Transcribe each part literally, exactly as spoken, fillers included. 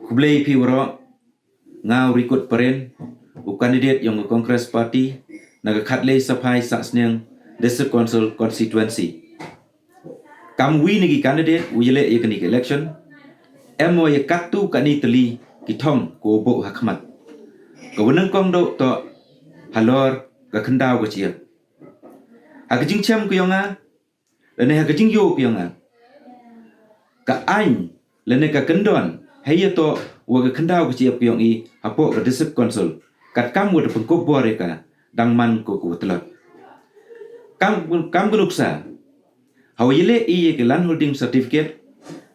Khublei phi waroh, nga u Rikut Paren, u candidate yong ka Congress Party, na ka Khatlei Saphai Sahsniang District Council Constituency. Kam wi na ki candidate u yaleh ya kani ka election, em wa ya kattu katni tylli ki thong ko boh ha khmat. Ka wa nyngkong dooh toh halor ka khyndaw ka chiap. Ha ka jingchem ka yong nga, lane ha ka jingyoo ka yong nga, ka aiñ lane ka kyndon hei ya toh wa ka khyndaw ka chiap ka yong i hapoh ka District Council, katkam wa da pynkup bor ya ka, dang man ko ka wa tlot. Kam, kam ka nuksa, ha wa yaleh i ya ka land holding certificate,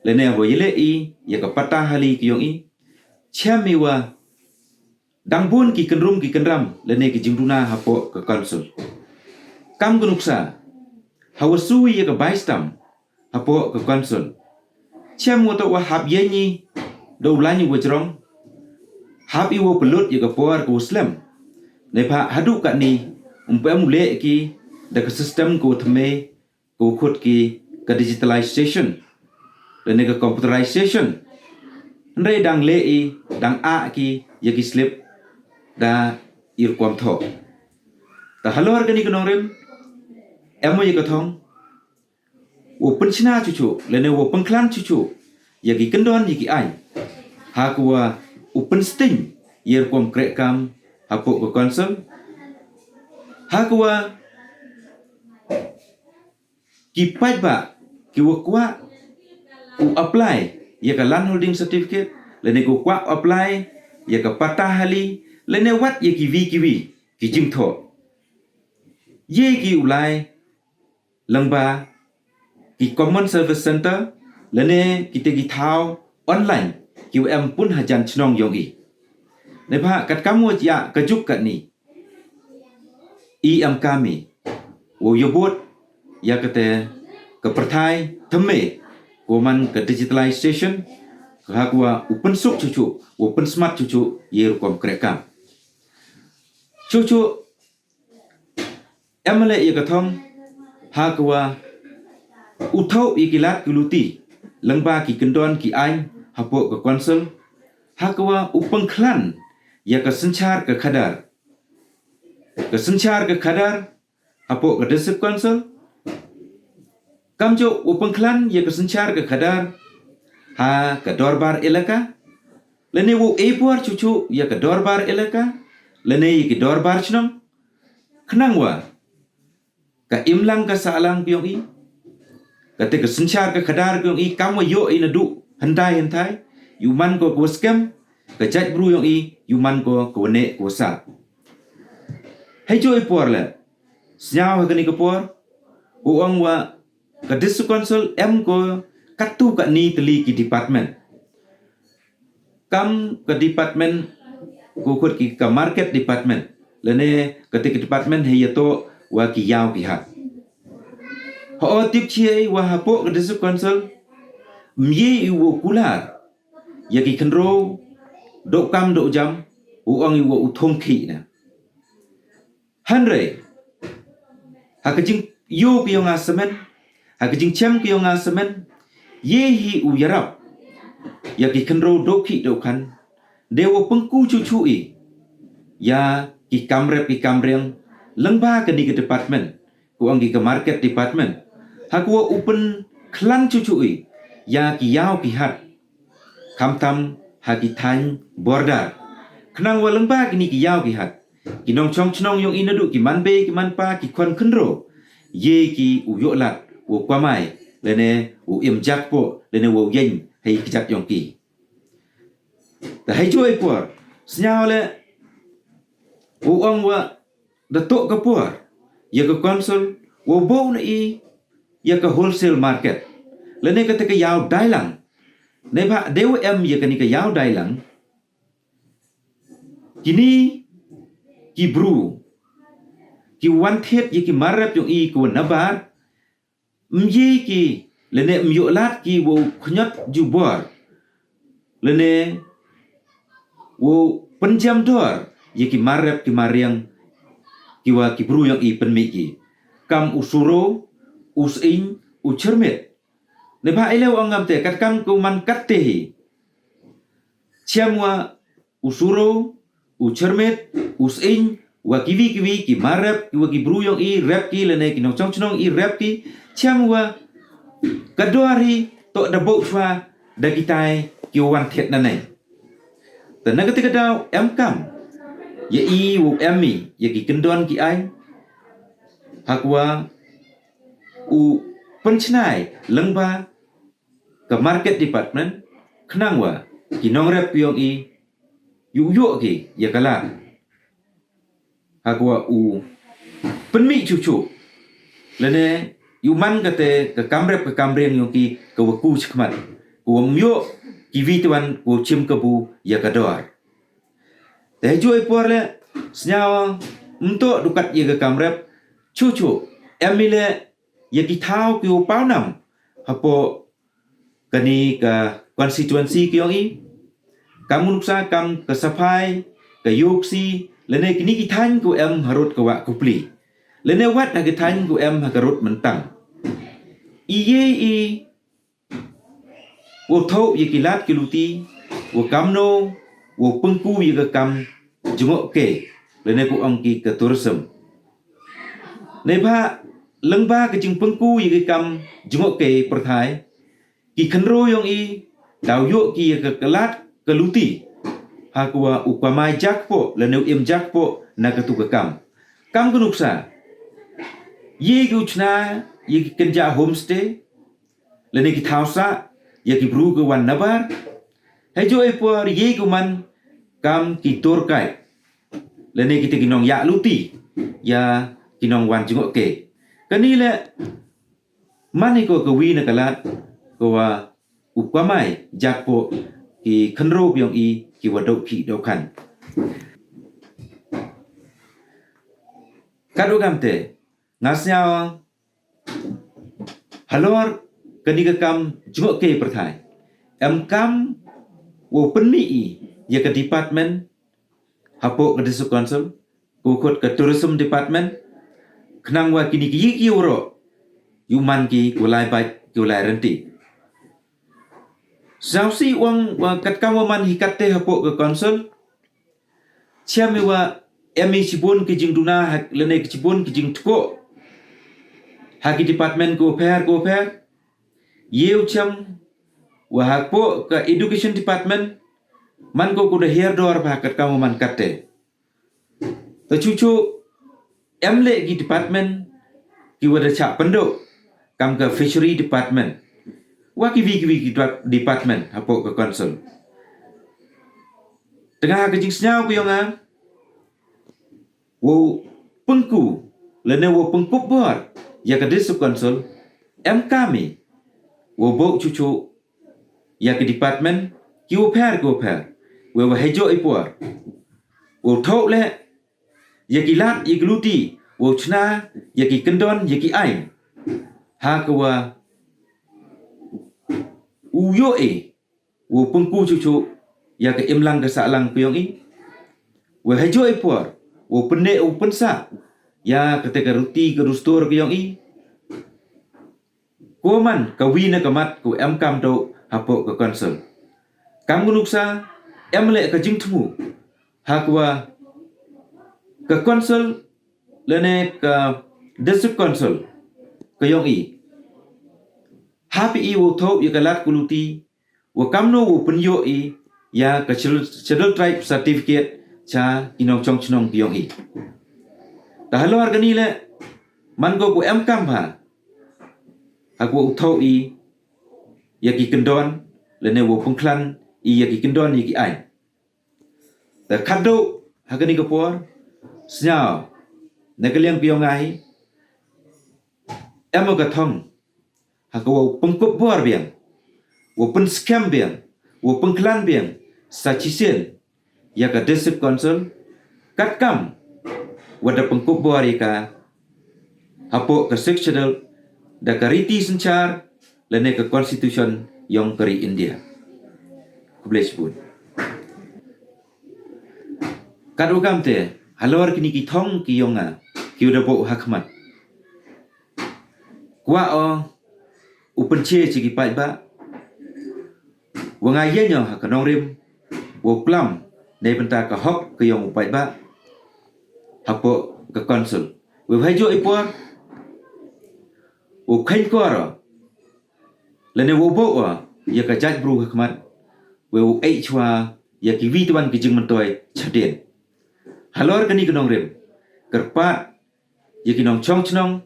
lane ha wa yaleh i ya ka patta hali ka yong i, chem i wa dang bun ki kynrum ki kynram lane ki jingduna hapoh ka council. Kam ka nuksa, ha wa sui ya ka bai stamp hapoh ka council, chem wa toh wa hap yeng i da u laiñ wa jrong, hap i wa pynlut ya ka por ka wa slem. Neibhah haduh katni, um pem u leh ki da ka system ka wa thymme, ka wa khot ki ka digitalization lane ka computerization. Hynrei dang leh i, dang ah ki ya ki slip da i rukom thoh. Ta halor kani ka nongrim, em wa ya ka thong wa pynchna chuchu lane wa pynkhlan chuchu ya ki kyndon ya ki aiñ, ha ka wa u pynsting ya rukom krehkam hapoh ka council, ha ka wa ki paidbah ki wa kwah u apply ya ka land holding certificate, lane ki wa kwah u apply ya ka patta hali, lane wat ya ki wi ki wi ki jingthoh, ye ki u lai lyngba ki common service center, lane ki te ki thaw online ki wa em pun hajan chnong yong i. Neibhah katkam wa ya ka juk katni, i em kam i wa u yabud ya ka te ka pyrthai thymme, ka wa man ka digitalization, ha ka wa u pynsuk chuchu, wa u pynsmat chuchu ya i rukom krehkam. Chuchu em leh ya ka thong ha ka wa u thoh ya ki lad ki luti lyngba ki kyndon ki aiñ hapoh ka council, ha ka wa u pynkhlan ya ka synchar ka khadar. Ka synchar ka khadar hapoh ka District Council, kamjooh u pynkhlan ya ka synchar ka khadar ha ka dorbar elaka, lane wa u e por chuchu ya ka dorbar elaka, lane ya ki dorbar chnong, khnang wa ka imlang ka sahlang ka yong i, ka te ka synchar ka khadar ka yong i, kam wa yoh i naduh hyndai hynthai, yow man ko ka wa skhem, ka jaitbru yong i yow man ko ka wa neh ka wa sah. Hei jooh i por leh, sñiaw ha kani ka por, u ong wa ka District Council em ko kattu katni tylli ki department. Kam ka department ko khot ki ka market department, lane ka te ka department hei ya toh wa ki yaw ki hat. Ho o tip chi i wa hapoh ka District Council, mye i wa u kular ya ki khynroo dooh kam dooh jam, u ong i wa u thong khih na. Hynrei ha ka jingyoo ka yong nga samen, ha ka jingchem ka yong nga samen, ye hi u yarap ya ki khynroo dooh khih dooh khan, de wa pynku chuchu i ya ki kam rep ki kam riang lyngba kani ka department, ka wa ong ki ka market department, ha ka wa u pynkhlan chuchu i ya ki yaw ki hat, khamtam ha ki thaiñ border, khnang wa lyngba kini ki yaw ki hat, ki nongchong chnong yong i naduh ki manbei ki manpa, ki khon khynroo, ye ki u yoh lad wa u kamai, lane wa u im jakpoh, lane wa u yeng hei kjat yong ki. Ta hei jooh i por, sñiaw leh, u ong wa da toh ka por ya ka council wa u booh na i ya ka wholesale market, lane ka te ka yaw dailang. Neibhah de wa em ya kani ka yaw dailang, kini ki bru ki wan thied ya ki mar rep yong i ka wa nabar, mye ki, lane myoh lad ki wa u khñiot jubor, lane wa u pynjem dor ya ki mar rep ki mar riang, ki wa ki bru yong i pynmih ki, kam u suro, u seiñ, u chyrmit. Neibhah i leh u ong ngam te, katkam ka wa man katte hi, Chem wa u suro, u chyrmit, u seiñ, wa kiwi kiwi ki mar rep, ki wa ki bru yong i rep ki, lane ki nongchong chnong i rep ki, chem wa ka dor hi toh da bok chwa da kitai ki wan thied na nei. Te na kata ka daw em kam ya i wow em i ya ki kyndon ki aiñ, ha ka wa u pynchnai lyngba ka market department, khnang wa ki nongrep yong i, u yoh ki ya ka lad, ha ka wa u pynmih chuchu, lane u man kate ka kamrep ka kamriang yong ki ka wa ku chkhmat, ka wa ym yoh ki wi te wan ka wa chim kabu ya ka dor. Te hajooh i por le, sñiaw ym toh du kat ya ka kamrep, chuchu em i le ya ki thaw ki wa paw nam hapoh kani ka constituency ki yong i. Kam u nuksa kam ka Saphai, ka Iooksi, lane kini ki thaiñ ki wa em ha rud ka Wah Kupli, lane wat ha ki thaiñ ki wa em ha ka rud Myntang. I ye i wow thoh ya ki lad ki luti, wa kamno wow pynku ya ka kam jngoh ke, lane ka ong ki ka tourism. Neibhah lyngba ka jingpynku ya ka kam jngoh ke pyrthai, ki khynroo yong i daw yoh ki ya ka lad ka luti, ha ka wa u kamai jakpoh lane u im jakpoh na katu ka kam. Kam ka nuksa, ye ki u chna ya ki kynja homestay, lane ki thaw sah ya ki bru ki wan nabar. Hajooh i por ye ki u man kam ki tour guide, lane kite ki nongyah luti ya ki nongwan jngoh ke. Kani le man i ko ka wi na ka lad ka wa u kamai jakpoh ki khynroo yong i ki wa dooh ki dooh khan. Kat u kamte, nga sñiaw halor kani ka kam jngoh ke pyrthai, em kam wow pynmih i ya ka department hapoh ka District Council, ka wa khot ka Tourism Department, khnang wa kini ki yi ki waroh u man ki ki wa lai bait ki wa lai rynti. Sñiaw si wang wa kat kam wa man hi katte hapoh ka council, chem i wa em i chibun ki jingduna ha, lane ki chibun ki jingtkoh ha ki department ko pher ko pher. Ye u chem wa hapoh ka education department, man ko ku da hiar dor ba kat kam wa man katte. Te chuchu em le ki department ki wa da chah pynduh, kam ka fishery department, wa ki wi ki wi ki dua-, department hapoh ka council. Tengah ka jingsñiaw ka yong nga, wow pynku lane wow pynkup bor ya ka District Council, em kam i wow bok chuchu ya ki department ki wa pher ki wa pher, wei wa hajooh i por wow thoh le ya ki lad ya ki luti, wow chna ya ki kyndon ya ki aiñ, ha ka wa u yoh i wow pynku chuchu ya ka imlang ka sahlang ka yong i, wei hajooh i por wow pynneh wow pynsah ya kate ka ruti ka dustur ka yong i. Ko man ka wi na ka mat ko em kam dooh hapoh ka council. Kam ka nuksa, em le ka jingthmu ha ka wa ka council lane ka District Council ka yong i, hap i wow thoh ya ka lad ka luti, wa kamno wow pynyoh i ya ka Schedule, Schedule Tribe certificate cha ki nongchong chnong ki yong i. Ta halor kani le, man ko ku em kam bha ha ka wa u thoh i ya ki kyndon, lane wow pynkhlan i ya ki kyndon ya ki aiñ. Te khadduh ha kani ka por, sñiaw na ka liang ka yong nga hi, em ka thong ha ka wow pynkup bor biang, wow pynskhem biang, wow pynkhlan biang sa chisien ya ka District Council, kat kam wa da pynkup bor ya ka hapoh ka Sixth Schedule da ka riti synchar lane ka Constitution yong ka ri India. Khublei chibun. Kat u kamte, halor kini ki thong ki yong nga ki wa da bok ha khmat, kwah o u pynche chi ki paidbah wa nga ya ñiaw ha ka nongrim wow klam neibynta ka hok ka yong u paidbah hapoh ka council. Wei hajooh i por wow kheiñ kor o, lane wow booh o ya ka jaitbru hakhmat, wei wow e chwa ya kiwi tawon ki jingmyntoi chadien. Halor kani ka nongrim, kyrpad ya ki nongchong chnong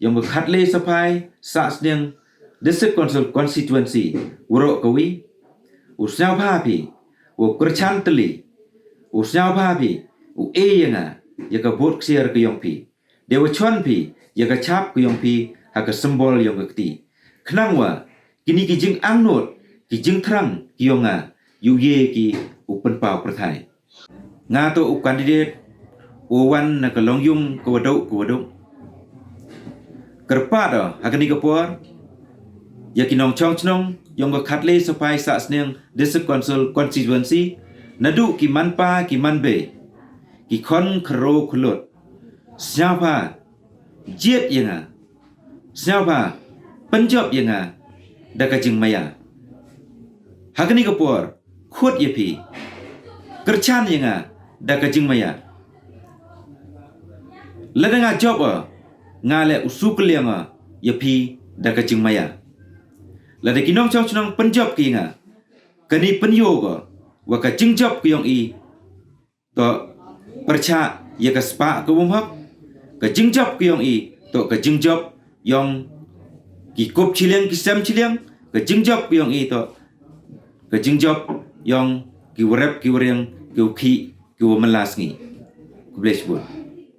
yong ka Khatlei Saphai Sahsniang District Council Constituency waroh kawi, u sñiawbha phi wow kyrchan tylli, u sñiawbha phi u e ya nga ya ka vote ksiar ka yong phi, deiwa chon phi ya ka chap ka yong phi ha ka symbol yong ka kti, khnang wa kini ki jingangnood, ki jingthrang ki yong nga, yow ye ki u pynpaw pyrthai. Nga toh u candidate uwa wan na ka longyung kawa duk kawa duk. Kyrpad o ha kani ka por ya ki nongchong chnong yong ka Khatlei Saphai Sahsniang District Council Constituency, naduh ki manpa ki manbei, ki khon khynroo khyllood, sñiawbha jied ya nga, sñiawbha pynjop ya nga da ka jingmaya. Ha kani ka por, khut ya phi, kyrchan ya nga da ka jingmaya. Lada nga jop o, nga leh u sukliang o ya phi da ka jingmaya. Lada ki nongchong chnong pynjop ki ya nga, kani pynyoo ko wa ka jingjop ka yong i toh pyrchah ya ka spah ka wym hok. Ka jingjop ka yong i toh ka jingjop yong ki kup chiliang ki sem chiliang. Ka jingjop ka yong i toh ka jingjop yong kiwa rep kiwa riang, kiwa khih kiwa mylla sngi. Khublei chibun.